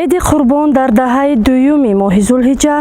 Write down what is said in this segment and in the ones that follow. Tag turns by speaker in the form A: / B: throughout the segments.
A: Иди Қурбон дар даҳаи дуюми моҳи зулҳиҷа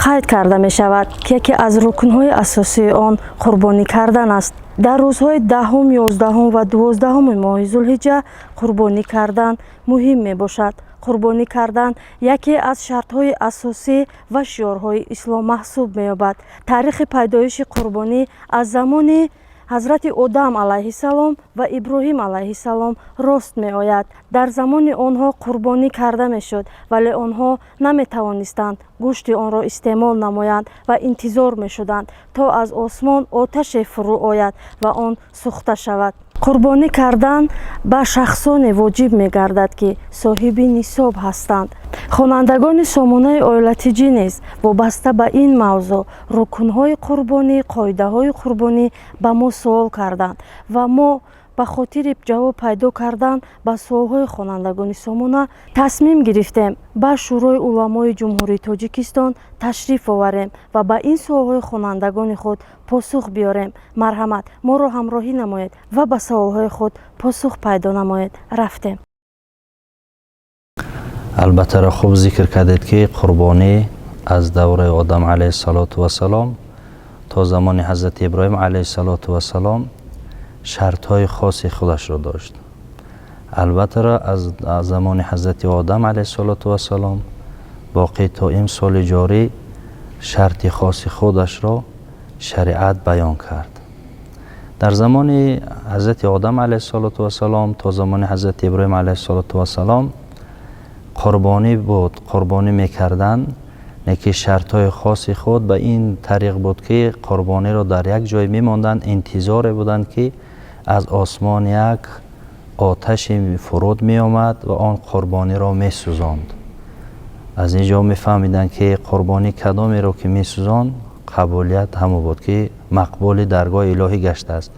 A: қайд карда мешавад, ки яке аз рукнҳои асосии он қурбонӣ кардан аст. Дар рӯзҳои 10-ум, 11-ум ва 12-уми моҳи зулҳиҷа қурбонӣ кардан муҳим мебошад. Қурбонӣ кардан яке аз шартҳои асосӣ ва шиорҳои ислом маҳсуб меёбад. Таърихи пайдоиши қурбонӣ аз замони ҳазрати Одам алайҳиссалом ва Иброҳим алайҳиссалом рост меояд. Дар замони онҳо қурбонӣ карда мешуд, вале онҳо наметавонистанд гӯшти онро истеъмол намоянд ва интизор мешуданд, то аз осмон оташе фурӯ ояд ва он сӯхта шавад. Қурбонӣ кардан ба шахсоне воҷиб мегардад, ки соҳиби нисоб ҳастанд. Хонандагони сомонаи Оилатиҷӣ низ вобаста ба ин мавзӯъ, рукнҳои қурбонӣ, қоидаҳои қурбонӣ, ба мо суол карданд ва мо ба хотири ҷавоб пайдо кардан ба суолҳои хонандагони сомона тасмим гирифтем ба Шӯрои уламои Ҷумҳурии Тоҷикистон ташриф оварем ва ба ин суолҳои хонандагони худ посух биёрем. Марҳамат, моро ҳамроҳӣ намоед ва ба саволҳои худ посух пайдо намоед. Рафтем.
B: Албатта, хуб зикр кардед, ки қурбонӣ аз давраи Одам алайҳиссалоту вассалом то замони ҳазрати Иброҳим алайҳиссалоту вассалом шартҳои хоси худашро дошт. Албатта, аз замони ҳазрати Одам алайҳиссалоту вассалом боқӣ то ин соли ҷорӣ шарти хоси худашро шариат баён кард. Дар замони ҳазрати Одам алайҳиссалоту вассалом то замони ҳазрати Иброҳим алайҳиссалоту вассалом қурбонӣ буд, қурбонӣ мекарданд, лекин шартҳои хоси худ ба ин тариқ буд, ки қурбониро дар як ҷой мемонданд, интизоре буданд, ки аз осмон як оташи фуруд меомад ва он қурбониро месӯзонд. Аз ин ҷо мефаҳмиданд, ки қурбонӣ кадомеро ки месӯзонд, қабулият ҳамо буд, ки мақбули даргоҳи илоҳӣ гаштааст,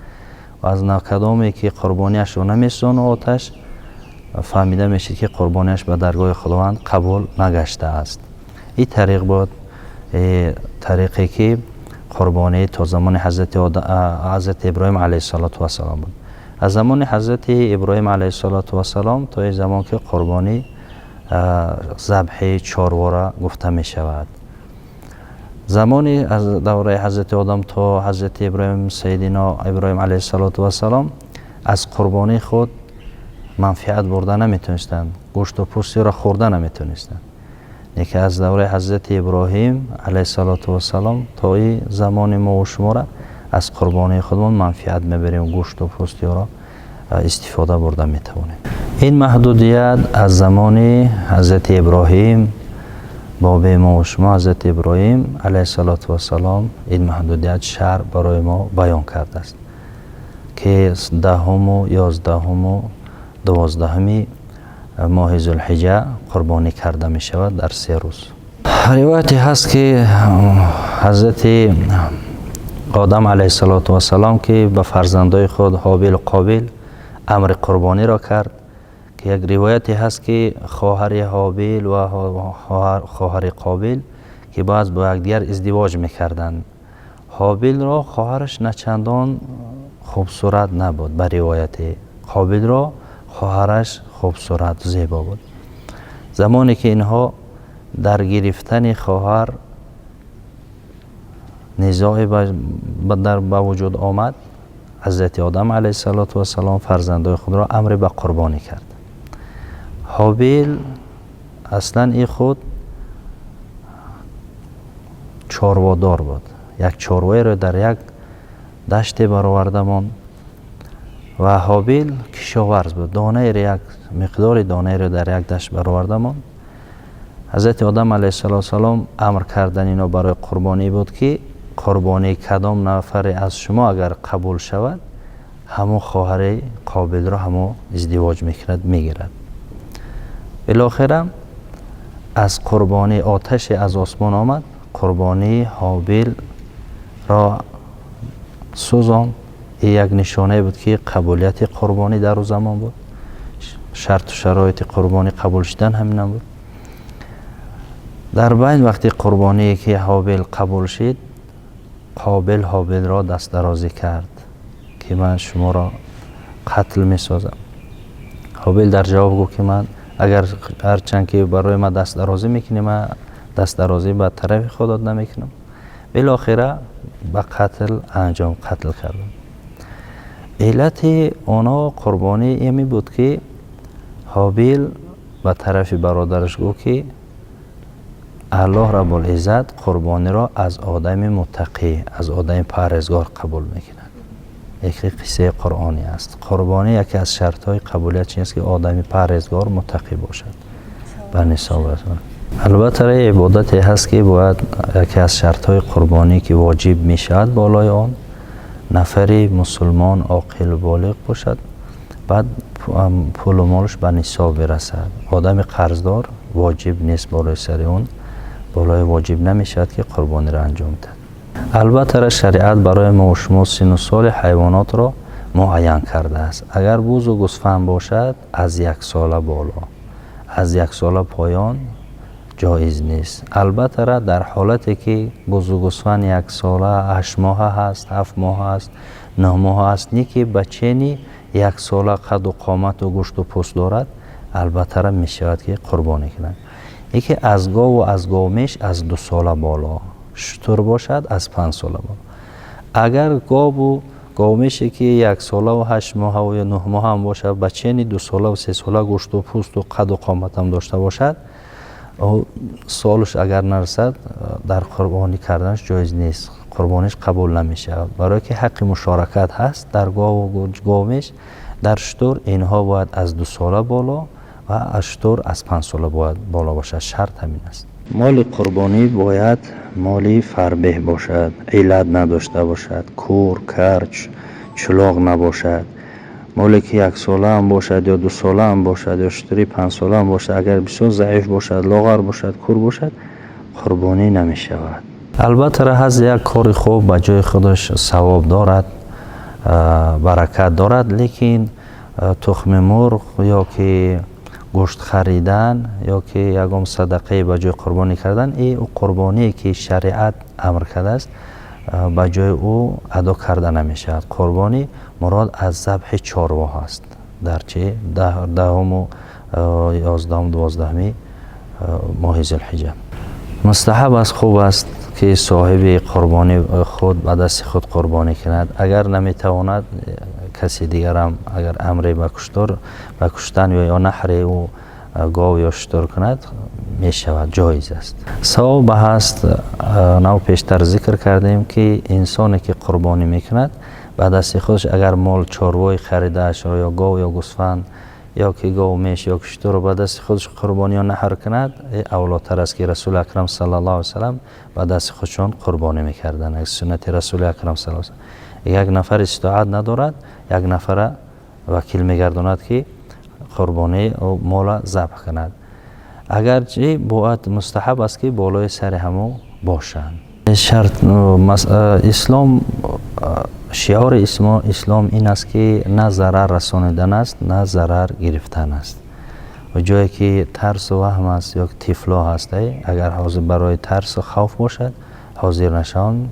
B: ва аз кадоме ки қурбониашро намесӯзону оташ, фаҳмида мешид, ки қурбониаш ба даргоҳи Худованд қабул нагаштааст. Ин тариқ буд, тариқе ки қурбонӣ то замони ҳазрати Иброҳим алайҳиссалоту вассалом буд. Аз замони ҳазрати Иброҳим алайҳиссалоту вассалом то ин замон ки қурбонӣ забҳи чорвора гуфта мешавад. Замони аз давраи ҳазрати Одам то ҳазрати Иброҳим, сайидино Иброҳим алайҳиссалоту вассалом аз қурбонии худ манфиат бурда наметонистанд, гӯшту пӯстиро хӯрда наметонистанд. Лекин аз давраи ҳазрати Иброҳим алайҳиссалоту вассалом то ин замони мову шумора аз қурбонии худмон манфиат мебарем, гӯшту пӯстиро истифода бурда метавонем. Ин маҳдудият аз замони ҳазрати Иброҳим, бобои мову шумо ҳазрати Иброҳим алайҳиссалоту вассалом, ин маҳдудият шаръ барои мо баён кардааст, ки 10-уму 11-уму 12-уми моҳи зулҳиҷа қурбонӣ карда мешавад дар 3 рӯз. Ривояте ҳаст, ки ҳазрати Одам алайҳиссалоту вассалом, ки ба фарзандои худ Ҳобилу Қобил амри қурбониро кард, ки як ривояте ҳаст, ки хоҳари Ҳобил ва хоҳари Қобил, ки баъз бо якдигар издивоҷ мекарданд, Ҳобилро хоҳараш начандон хубсурат набуд, ба ривояте Қобилро хоҳараш хубсурат, зебо буд. Замоне ки инҳо дар гирифтани хоҳар низоъе ба вуҷуд омад, ҳазрати Одам алайҳиссалоту вассалом фарзандои худро амре ба қурбонӣ кард. Ҳобил аслан и худ чорводор буд, як чорвоеро дар як даште бароварда монд ва Ҳобил кишоварз буд, донаеро, як миқдори донаеро дар як дашт бароварда монд. Ҳазрати Одам алайҳиссалоту вассалом амр кардан ино барои қурбонӣ буд, ки қурбонии кадом нафаре аз шумо агар қабул шавад, ҳамон хоҳари Қобилро ҳамо издивоҷ мекунад, мегирад. Билохира аз қурбонӣ оташе аз осмон омад, қурбонии Ҳобилро сӯзонд. Ин як нишонае буд, ки қабулияти қурбонӣ дар ӯ замон буд. Шарту шароити қурбонӣ қабул шудан ҳаминам буд. Дар байн вақти қурбоние ки Ҳобил қабул шид, Қобил Ҳобилро дастдарозӣ кард, ки ман шуморо қатл месозам. Ҳобил дар ҷавоб гуфт, ки ман Агар ҳарчанд ки барои ман дастдарозӣ мекунӣ, ман дастдарозӣ ба тарафи худот намекунам. Билохира ба қатл анҷом қатл кардам. Иллати онҳо қурбонӣ ими буд, ки Ҳобил ба тарафи бародараш гуфт, ки Аллоҳ Раббулиззат қурбониро аз одами муттақӣ, аз одами парҳезгор қабул мекунад. Яке қиссаи қуръонӣ аст. Қурбонӣ яке аз шартҳои қабулият чин аст, ки одами парҳезгор, муттақӣ бошад, ба нисоб расад. Албатта, ибодате ҳаст, ки бояд яке аз шартҳои қурбонӣ, ки воҷиб мешавад болои он нафари мусулмон, оқилу болиғ бошад, баъд пулу молаш ба нисоб бирасад. Одами қарздор воҷиб нест болои сари он, болои воҷиб намешавад, ки қурбониро анҷом диҳад. Албатта, шариат барои мо шумо сину соли ҳайвонотро муайян кардааст. Агар бузу гӯсфанд бошад, аз 1 сола боло, аз 1 сола поён ҷоиз нест. Албатта, дар ҳолате ки бузу гӯсфанд 1 сола, 8 моҳа ҳаст, 7 моҳ аст, 9 моҳ аст, не ки ба чени 1 сола қаду қомату гӯшту пӯст дорад, албатта, мешавад, ки қурбонӣ кунад. Яке аз гову аз говмеш аз 2 сола боло, шутур бошад, аз 5 сола боло. Агар гову говмеше ки 1 солаву 8 моҳаву ё 9 моҳ ҳам бошад, ба чени 2 солаву 3 сола гӯшту пӯсту қаду қоматам дошта бошад, солаш агар нарасад, дар қурбонӣ карданаш ҷоиз нест, қурбониш қабул намешавад, барое ки ҳаққи мушоракат ҳаст дар гову говмеш. Дар шутур инҳо бояд аз 2 сола боло ва аз шутур аз 5 сола бояд боло бошад. Шарт ҳамин аст. Моли қурбонӣ бояд моли фарбеҳ бошад, иллат надошта бошад, кур, карч, чулоқ набошад. Моле ки 1 солаам бошад ё 2 солаам бошад ё шутури 5 солаам бошад, агар бисёр заиф бошад, лоғар бошад, кур бошад, қурбонӣ намешавад. Албатта, ҳаст як кори хуб, ба ҷои худаш савоб дорад, баракат дорад, лекин тухми мурғ ё ки гӯшт харидан ё ки ягон садақае ба ҷои қурбонӣ кардан, и қурбоние ки шариат амр кардааст, ба ҷои ӯ адо карда намешавад. Қурбонӣ мурод аз забҳи чорво ҳаст дар чи 10-уму 11-ум, 12-уми моҳи Зулҳиҷа. Мустаҳаб аст, хуб аст, ки соҳиби қурбонӣ худ ба дасти худ қурбонӣ кунад. Агар наметавонад, каси дигарам агар амре ба куштор, ба куштан ё наҳри ӯ гов ё шутур кунад, мешавад, ҷоиз аст, савоб ҳаст. Нав пештар зикр кардем, ки инсоне ки қурбонӣ мекунад ба дасти худаш, агар мол чорвои харидаашро ё гов ё гӯсфанд ё ки гов, меш ё ки шутурро ба дасти худаш қурбонӣ ё наҳр кунад, авлотар аст, ки Расули Акрам саллаллоҳу алайҳи васалам ба дасти худшон қурбонӣ мекарданд, суннати Расули Акрам саллаллоҳу алайҳи. Як нафар иститоат надорад, як нафара вакил мегардонад, ки қурбонии мола забҳ кунад. Агарчи бояд, мустаҳаб аст, ки болои сари ҳамо бошанд. Шарт ислом, шиори ислом ин аст, ки на зарар расонидан аст, на зарар гирифтан аст. Ва ҷое ки тарсу ваҳм аст ё тифло ҳаст, агар ҳозир барои тарсу хавф бошад, ҳозир нашаванд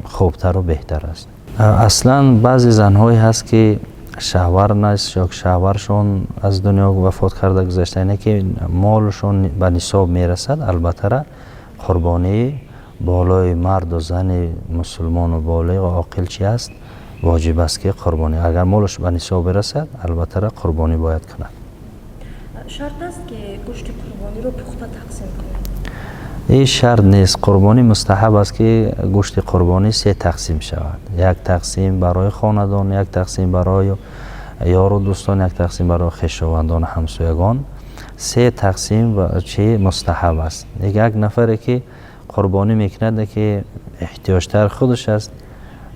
B: хубтару беҳтар аст. Аслан баъзе занҳое ҳаст, ки шавҳар нест ё шавҳаршон аз дунё вафот карда гузашта, ине ки молшон ба нисоб мерасад, албаттара, қурбонии болои марду зани мусулмону болиғу оқил чи аст? Воҷиб аст, ки қурбонӣ, агар молаш ба нисоб бирасад, албаттара, қурбонӣ бояд кунад.
A: Шарт аст, ки гӯшти қурбониро пухта тақсим кунем?
B: Ин шарт нест. Қурбонӣ мустаҳаб аст, ки гӯшти қурбонӣ се тақсим шавад: як тақсим барои хонадон, як тақсим барои ёру дӯстон, як тақсим барои хешовандону ҳамсоягон. Се тақсим чи мустаҳаб аст. Як нафаре ки қурбонӣ мекунад, ки эҳтиёҷтар худаш аст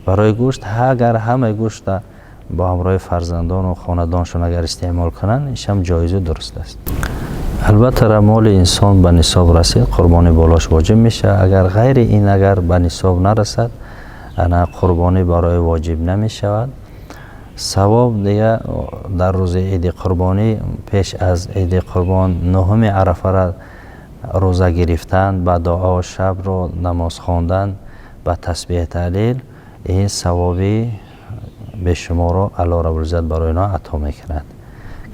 B: барои гӯшт, агар ҳамаи гӯшта бо ҳамроҳи фарзандону хонадоншон агар истеъмол кунанд, ишам ҷоизу дуруст аст. Албатта, моли инсон ба нисоб расид, қурбонӣ болош воҷиб мешавад. Агар ғайри ин, агар ба нисоб нарасад, ана қурбонӣ барои воҷиб намешавад. Савоб дига дар рӯзи иди қурбонӣ, пеш аз иди қурбон, 9-уми арафара рӯза гирифтан, ба дуо, шабро намоз хондан, ба тасбеҳ, таҳлил, ин савоби бешуморо Аллоҳ Раббулиззат барои инҳо ато мекунад.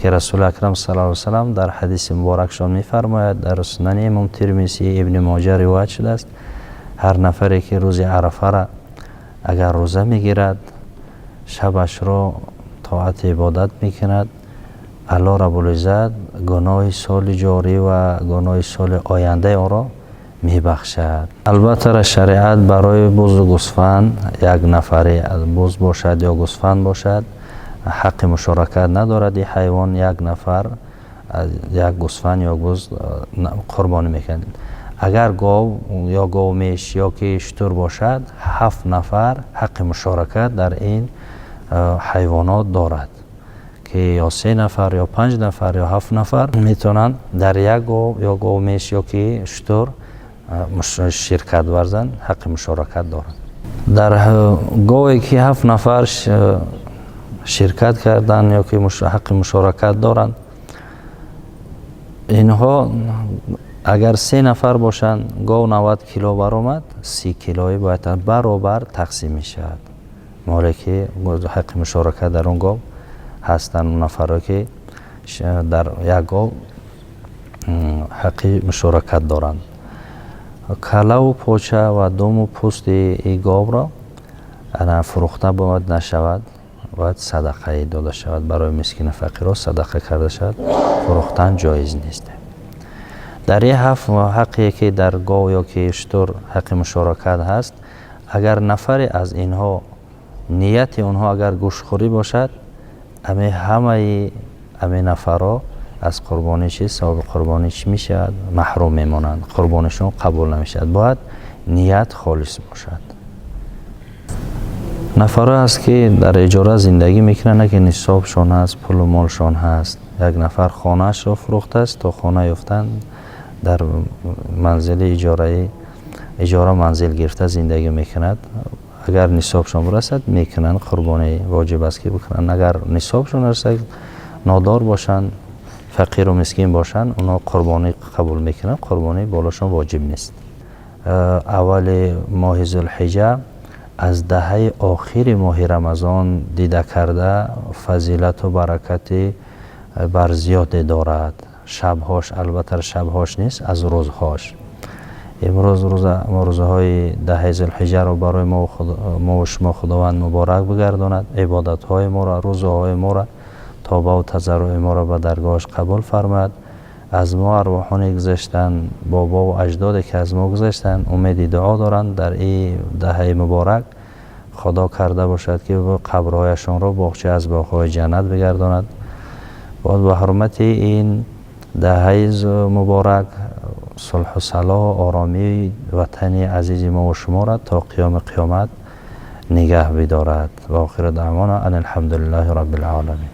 B: Ки Расули Акрам саллаллоҳу алайҳи васаллам дар ҳадиси муборакшон мефармояд, дар Сунани Имом Тирмисӣ, Ибни Моҷа ривоят шудааст: ҳар нафаре ки рӯзи Арафара агар рӯза мегирад, шабашро тоати ибодат мекунад, Аллоҳ Раббулиззат гуноҳи соли ҷорӣ ва гуноҳи соли ояндаи онро мебахшад. Албатта, шариат барои бузу гӯсфанд, як нафаре буз бошад ё гӯсфанд бошад, ҳаққи мушоракат надорад. Ин ҳайвон як нафар як гӯсфанд ё буз қурбонӣ мекунад. Агар гов ё говмеш ё ки шутур бошад, ҳафт нафар ҳаққи мушоракат дар ин ҳайвонот дорад, ки ё се нафар, ё панҷ нафар, ё ҳафт нафар метавонанд дар як гов ё говмеш ё ки шутур ширкат варзанд, ҳаққи мушоракат доранд. Дар гове ки ҳафт нафар ширкат карданд ё ки ҳаққи мушоракат доранд, инҳо агар се нафар бошанд, гов 90 кило баромад, 30 килои бояд баробар тақсим мешавад. Моле ки ҳаққи мушоракат дар он гов ҳастанд, нафаро ки дар як гов ҳаққи мушоракат доранд, калаву поча ва думу пӯсти и говро фурӯхта бояд нашавад, бояд садақае дода шавад, барои мискину фақирҳо садақа карда шавад, фурӯхтан ҷоиз нест. Дар ин ҳафт ҳаққе ки дар гов ё ки шутур ҳаққи мушоракат ҳаст, агар нафаре аз инҳо нияти онҳо агар гӯштхӯрӣ бошад, ами ҳамаи ами нафарҳо аз қурбонӣ чи савоби қурбонӣ чӣ мешавад? Маҳрум мемонанд, қурбонишон қабул намешавад. Бояд ният холис бошад. Нафарое ҳаст, ки дар иҷора зиндагӣ мекунанд, на ки нисобшон ҳаст, пулу молшон ҳаст. Як нафар хонаашро фурӯхтааст, то хона ёфтан дар манзили иҷораӣ, иҷора манзил гирифта зиндагӣ мекунад. Агар нисобшон бирасад, мекунанд, қурбонӣ воҷиб аст, ки бикунанд. Агар нисобшон нарасад, нодор бошанд, фақиру мискин бошанд, онҳо қурбонӣ қабул мекунанд, қурбонӣ болошон воҷиб нест. Аввали моҳи Зулҳиҷа аз даҳаи охири моҳи Рамазон дида карда, фазилату баракати бар зиёде дорад. Шабҳош, албатта, шабҳош нест, аз рӯзҳош. Имрӯз рӯзаҳои даҳаи Зулҳиҷаро барои мову шумо Худованд муборак бигардонад, ибодатҳои моро, рӯзаҳои моро, тобаву тазарруи моро ба даргоҳаш қабул фармояд. Аз мо арвоҳоне гузаштанд, бобову аҷдоде ки аз мо гузаштанд, умеди дуо доранд, дар ин даҳаи муборак Худо карда бошад, ки қабрҳояшонро боғча аз боғҳои ҷаннат бигардонад. Боз ба ҳурмати ин даҳаи муборак сулҳу салоҳу оромии ватани азизи мову шуморо то қиёми қиёмат нигаҳ бидорад. Ва охиру даъвона ан алҳамдулиллаҳи роббил оламин.